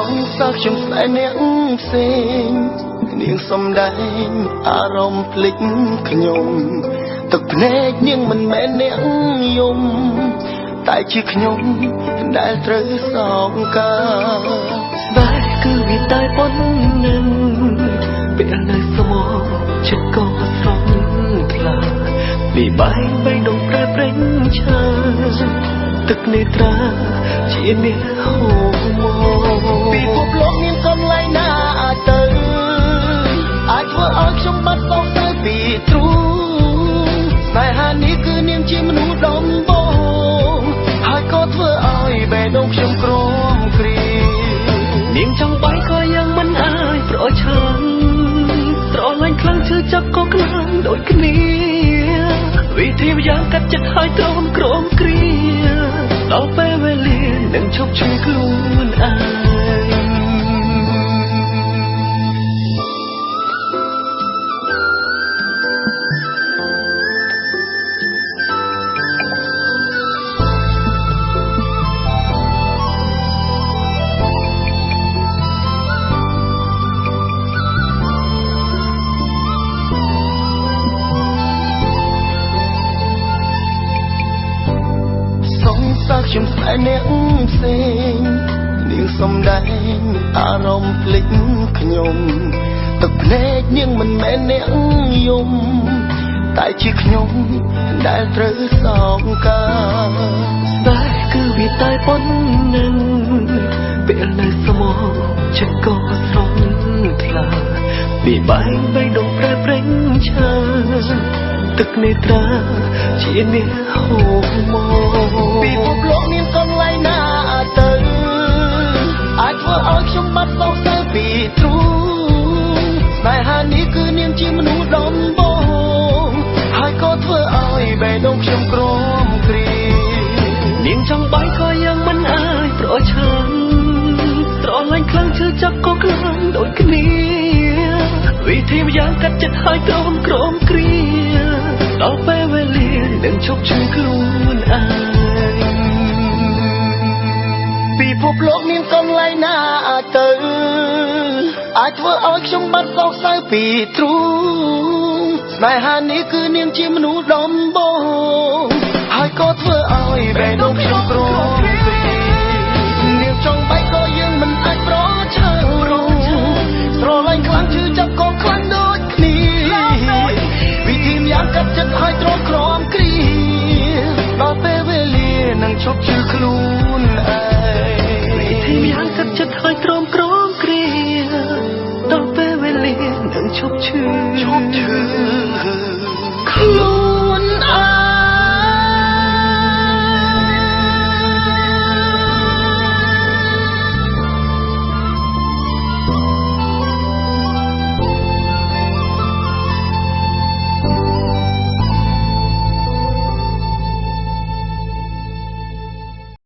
ងសារខ្ញុំស្នេហ៍អ្នកផ្សេងនាងសំដែងអារម្មណ៍ភ្លេចខ្ញុំទឹកភ្នែកនាងមិនមែនអ្នកយំតែជាខ្ញុំដែលត្រូវសងកាស្នេហ៍គឺវាតែប៉ុណ្ណឹងពេលនៅស្មោះចិត្តក៏ស្រស់ថ្លាពីបែកបីដងប្រែប្រេងឆាទឹកនេត្រាជាអ្នកហូរមកពិភពលោកមានកន្លែងណាអាចទៅអាចធ្វើឲ្យខ្ញុំបាត់សោកសៅពីទ្រូងស្នេហានេះគឺនាងជាមនុស្សដំបូងហើយក៏ធ្វើឲ្យបេះដូងខ្ញុំក្រំគ្រានាងចង់បាយក៏យ៉ាងមិនអាចប្រឆាំងស្រឡាញ់ខ្លាំងឈឺចាប់ក៏ខ្លាំងដូចគ្នាវិធីយ៉ាងកាត់ចិត្តឲ្យទ្រាំក្រំគ្រាដល់ពេលវេលានឹងឈប់ឈឺខ្លួនឯង ខ្ញុំស្នេហ៍អ្នកផ្សេងនាងសំដែងអារម្មណ៍ភ្លេចខ្ញុំទឹកភ្នែកនាងមិនមែនអ្នកយំតែជាខ្ញុំដែលត្រូវសងកាស្នេហ៍គឺវាតែប៉ុណ្ណឹងពេលនៅស្មោះចិត្តក៏ស្រស់ថ្លាពីបែកបីដងប្រែប្រេងឆាទឹកនេត្រាជាអ្នកហូរមកពិភពលោកមានកន្លែងណាអាចទៅអាចធ្វើឲ្យខ្ញុំបាត់សោកសៅពីទ្រូងស្នេហានេះគឺនាងជាមនុស្សដំបូងហើយក៏ធ្វើឲ្យបេះដូងខ្ញុំក្រំគ្រានាងចង់បាយក៏យ៉ាងមិនអាចប្រឆាំងស្រឡាញ់ខ្លាំងឈឺចាប់ក៏ខ្លាំងដូចគ្នាវិធីយ៉ាងកាត់ចិត្តឲ្យទ្រាំក្រំគ្រាដល់ពេលវេលានឹងឈប់ឈឺខ្លួនឯងពិភពលោកមានកន្លែងណាអាចទៅអាចធ្វើឲ្យខ្ញុំបាត់សោកសៅពីទ្រូងស្នេហានេះគឺនាងជាមនុស្សដំបូងហើយក៏ធ្វើឲ្យបេះដូងខ្ញុំក្រំគ្រានាងចង់បែកក៏យើងមិនអាចប្រឆាំងស្រឡាញ់ខ្លាំងឈឺចាប់ក៏ខ្លាំងដូចគ្នាវិធីយ៉ាងកាត់ចិត្តឲ្យទ្រាំក្រំគ្រាដល់ពេលវេលានឹងឈប់ឈឺ